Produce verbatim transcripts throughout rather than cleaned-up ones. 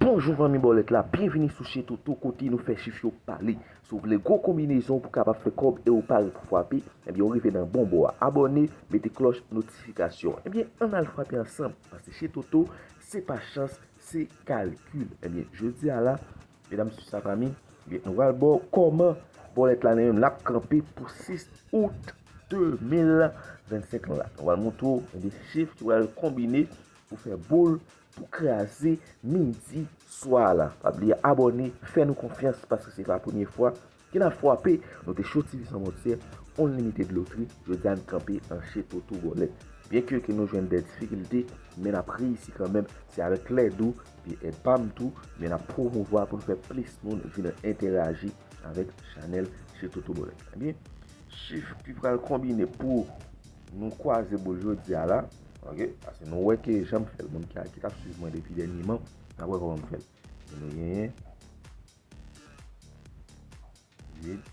Bonjou fanmi bòlèt la, byenvini sou Chez Toto kote nou fè chif yo pale. Si w vle gwo konbinezon pou kapab fè kòb e w pare pou frape, ebyen ou rive nan bon bò a. Abòne, mete klòch notifikasyon. Ebyen ann al frape ansanm, paske Chez Toto se pa chans, se kalkil. Ebyen jodi a la, medam, mesye, fanmi, ebyen nou pral ba w kòman bòlèt la li menm l ap kanpe pou sis out de mil vennsenk lan la. Nou pral montre w ebyen chif ki pral konbine pou fè boul, pou kraze midi swa la. Pa bliye abòne, fè nou konfyans paske se pa premye fwa ke n ap frape. Nou te cho T V san fwontyè, Unlimited Lottery, jodi a n kanpe nan Chez Toto bòlèt. Byenke ke nou jwenn de difikilte, men n ap reyisi kanmenm. Se avèk lèd ou, epi èd pa m tou, men n ap pwomouvwa pou n fè plis moun vin entèyaji avèk chanèl Chez Toto bòlèt. Ebyen, chif ki pral konbine pou nou kwaze boul jodi a la, ok, paske nou wè ke jan m fè l, moun ki, ki t ap swiv mwen depi dènyeman, n ap wè kòman m fè l. Nou genyen uit,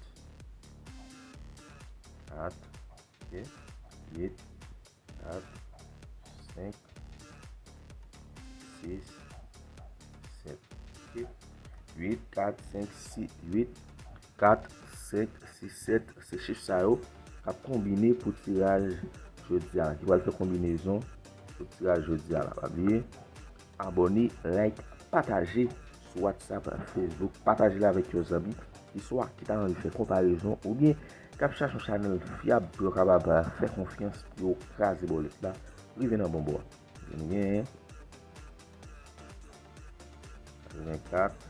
kat, ok, uit, kat, senk, sis, sèt, ok. Uit, kat, senk, sis, uit, kat, senk, sis, sèt, se chif sa yo k ap konbine pou tiraj jodi a la, ki pral fè konbinezon pou tiraj jodi a la. Pa bliye abòne, like, pataje sou WhatsApp, Facebook, pataje l avèk yon zanmi ki swa ki ta anvi fè konparezon oubyen k ap chache yon chanèl fyab pou yo kapab fè konfyans pou yo kraze bòlèt la rive nan bon bò a. Nou genyen katrevenkat,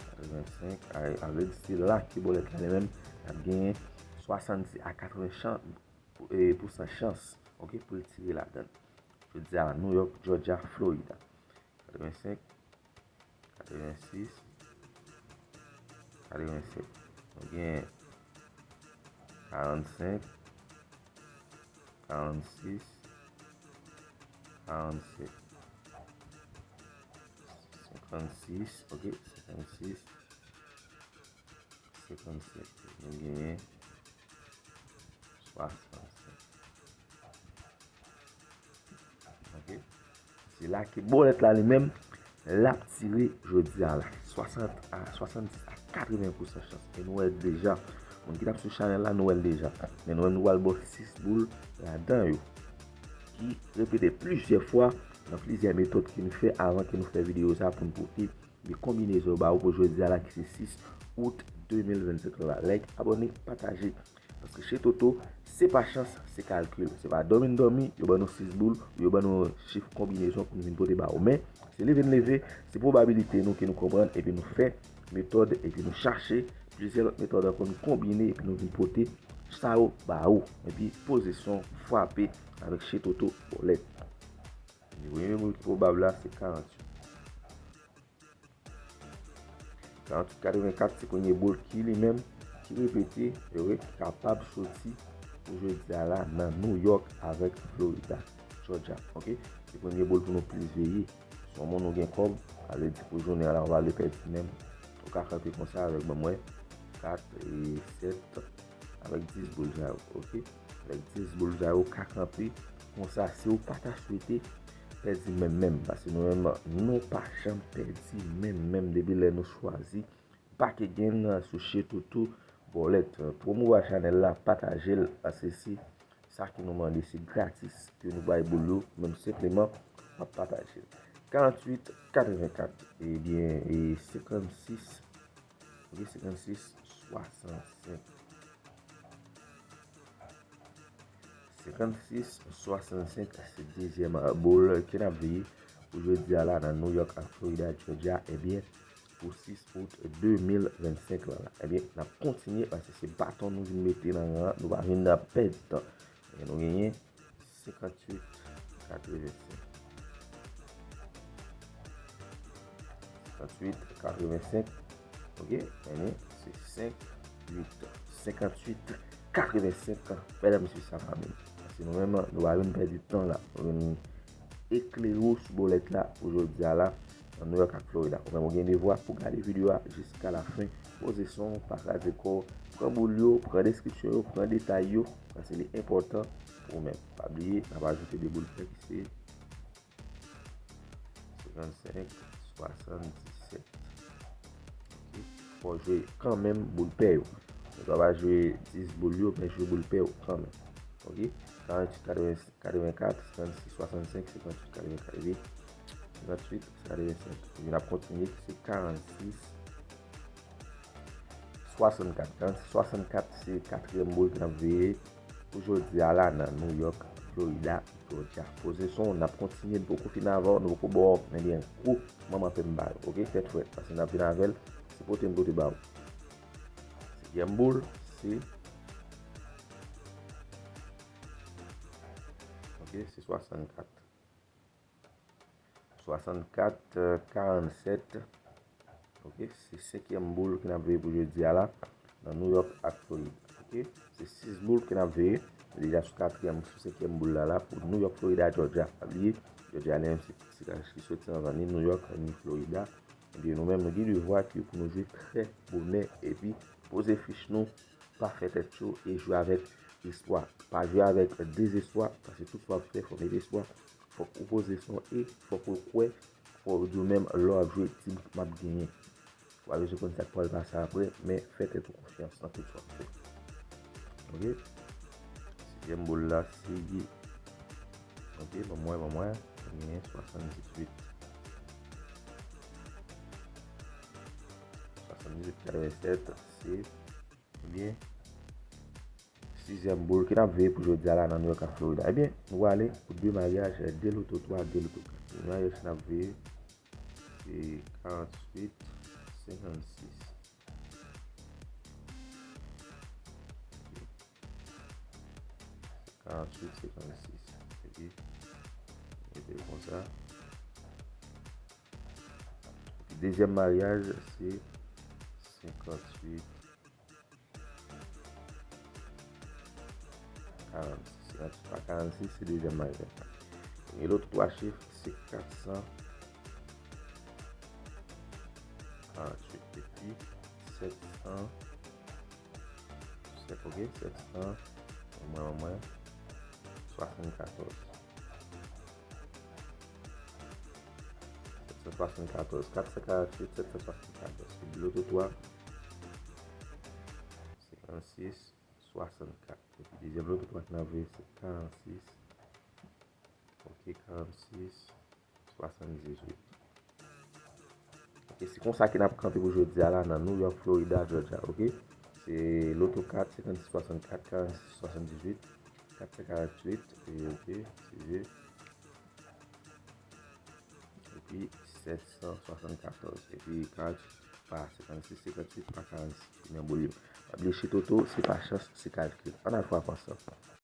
katrevensenk, a, a vle di se la ke bòlèt la li menm l ap genyen swasanndiz a katreven chan, e, pousan chans, ok, pou l tire ladan l. Jodi a la, New York, Georgia, Florida. Katrevensenk, katrevensis, katrevensèt. Nou gen karannsenk, karannsis, karannsèt. Senkannsis, ok, senkannsis, senkannsenk. Nou genyen swasannsenk. Ok. Se la ke bòlèt la li menm, l ap tire jodi a la. Swasant a, swasanndis a katreven pousan chans. E nou wè l deja. Moun ki t ap swiv chanèl la, nou wè l deja. Men nou menm nou pral ba w sis boul ladan yo. Ki repete plizyè fwa nan plizyè metòd ke nou fè avan ke nou fè videyo sa pou n pote de konbinezon yo ba ou pou jodi a la ki se sis out de mil vennsenk la. Like, abòne, pataje. Paske Chez Toto, se pa chans, se kalkil. Se pa dòmi n dòmi, yo ban nou sis boul, yo ban nou chif konbinezon pou n vin pote ba ou. Men, se leve n leve, se pwobabilite nou ke nou konprann, epi nou fè metòd, epi nou chache plizyè lòt metòd ankò nou konbine, epi nou vin pote sa yo ba ou. Epi poze son, frape avèk Chez Toto bòlèt. Premye boul ki pwobab la, se karanntuit. Karanntuit katrevenkat se premye boul ki li menm, ki repete, e wi, ki kapab soti pou jodi a la nan New York avèk Florida, Georgia, ok? Se premye boul pou nou plis veye. Si yon moun ou gen kòb, sa vle di pou jounen an la, ou pa vle pèdi menm. Ou ka kanpe konsa avèk ban mwen kat e sèt, avèk dis boul sa yo, ok? Avèk dis boul sa yo, ou ka kanpe konsa si ou pa ta swete pèdi menm menm, paske nou menm, nou pa janm pèdi menm menm depi lè nou chwazi back again sou Chez Toto bòlèt. Pwomouvwa chanèl la, pataje l, paske se sa ke nou mande, se gratis ke nou bay boul yo, menm senpleman w ap pataje l. Karanntuit katrevenkat, ebyen, e senkannsis, ok, senkannsis swasannsenk. Senkannsis swasannsenk, se dezyèm boul ke n ap veye pou jodi a la nan New York ak Florida, Georgia, ebyen, pou sis out de mil vennsenk lan la. Ebyen, n ap kontinye paske se baton nou vin mete nan ran, nou pa vin nan pèdi tan. Ebyen, nou genyen senkanntuit katrevensenk. Senkanntuit katrevensenk. Ok, ebyen, se senk uit. Senkanntuit katrevensenk. Medam, mesye, sa pa menm. Paske nou menm, nou pa vin pèdi tan la. Nou vin eklere w sou bòlèt la pou jodi a la nan New York ak Florida. Ou menm ou gen devwa pou gade videyo a jiska lafen. Poze son, pa kraze kò w, pran boul yo, pran deskripsyon yo, pran detay yo, paske li enpòtan pou ou menm. Pa bliye, n ap ajoute de boul fè ki se senkannsenk, swasanndisèt. Ok. Fò w jwe kanmenm boul pè yo. Ou kapab pa jwe dis boul yo, men jwe boul pè yo kanmenm. Ok. Karanntuit katreven, katrevenkat, sennsis swasannsenk, senkanntuit katrevenkat, epi senkanntuit katrevensenk. Epi n ap kontinye, ki se karannsis swasannkat. Karannsis swasannkat se katriyèm boul ke n ap veye pou jodi a la nan New York, Florida, Georgia. Poze son w, n ap kontinye, n poko fin avè w, nou poko ba w, ebyen, kou manman pè m ba yo, ok? Tèt frèt, paske n ap vin avè l, se pote m pote ba w. Senkyèm boul, se, ok, se swasannkat. Swasannkat, euh, karannsèt. Ok, se senkyèm boul ke n ap veye pou jodi a la, nan New York ak Florid. Ok, se sis boul ke n ap veye. Nou deja sou katriyèm, sou senkyèm boul la, la, pou New York, Florida, Georgia. Pa bliye, Georgia li menm se, se ka ki soti anvan ni New York, ni Florida. Ebyen, nou menm, nou gen devwa ke pou nou jwe trè bonè epi poze fich nou, pa fè tèt cho e jwe avèk espwa. Pa jwe avèk dezespwa, paske tout sa w ap fè, fò w mete espwa. Fòk ou poze son e fòk ou kwè, fò w di w menm lè w ap jwe, di m, m ap genyen. Ou pa bezwen konn sa k pral pase apre, men fè tèt ou konfyans nan tout sa w ap fè. Ok? Sizyèm boul la, se, ok, ban m wè, ban m wè. Genyen swasanndizuit. Swasanndizuit katrevennsèt, se, ebyen, sizyèm boul ke n ap veye pou jodi a la nan New York ak Florida. Ebyen, nou ale pou de maryaj, de loto twa, de loto kat. De maryaj ke n ap veye, se karanntuit, senkannsis. Karanntuit, senkannsis. Epi, mete l konsa. Epi, dezyèm maryaj, se senkanntuit, karannsis. Senkanntuit pa karannsis, se dezyèm maryaj la. E loto twa chif, se kat san karanntuit. Epi, sèt san, sèt, ok, sèt san, mwen, mwen, swasannkatòz. Sèt san swasannkatòz, kat san karanntuit, sèt san swasannkatòz. Epi loto twa, senkannsis, swasannkat. Epi dezyèm loto twa ke n ap veye, se karannsis, ok, karannsis, swasanndizuit. Ok, se konsa ke n ap kanpe pou jodi a la nan New York, Florida, Georgia, ok? Se loto kat, senkannsis swasannkat, karannsis swasanndizuit, kat san karanntuit, e ok, se epi sèt san swasannkatòz, epi karanntuit pa senkannsis, senkanntuit pa karannsis, nan boul yo. Pa bliye, chita oto, se pa chans, se kalkil. Ann al frape ansanm.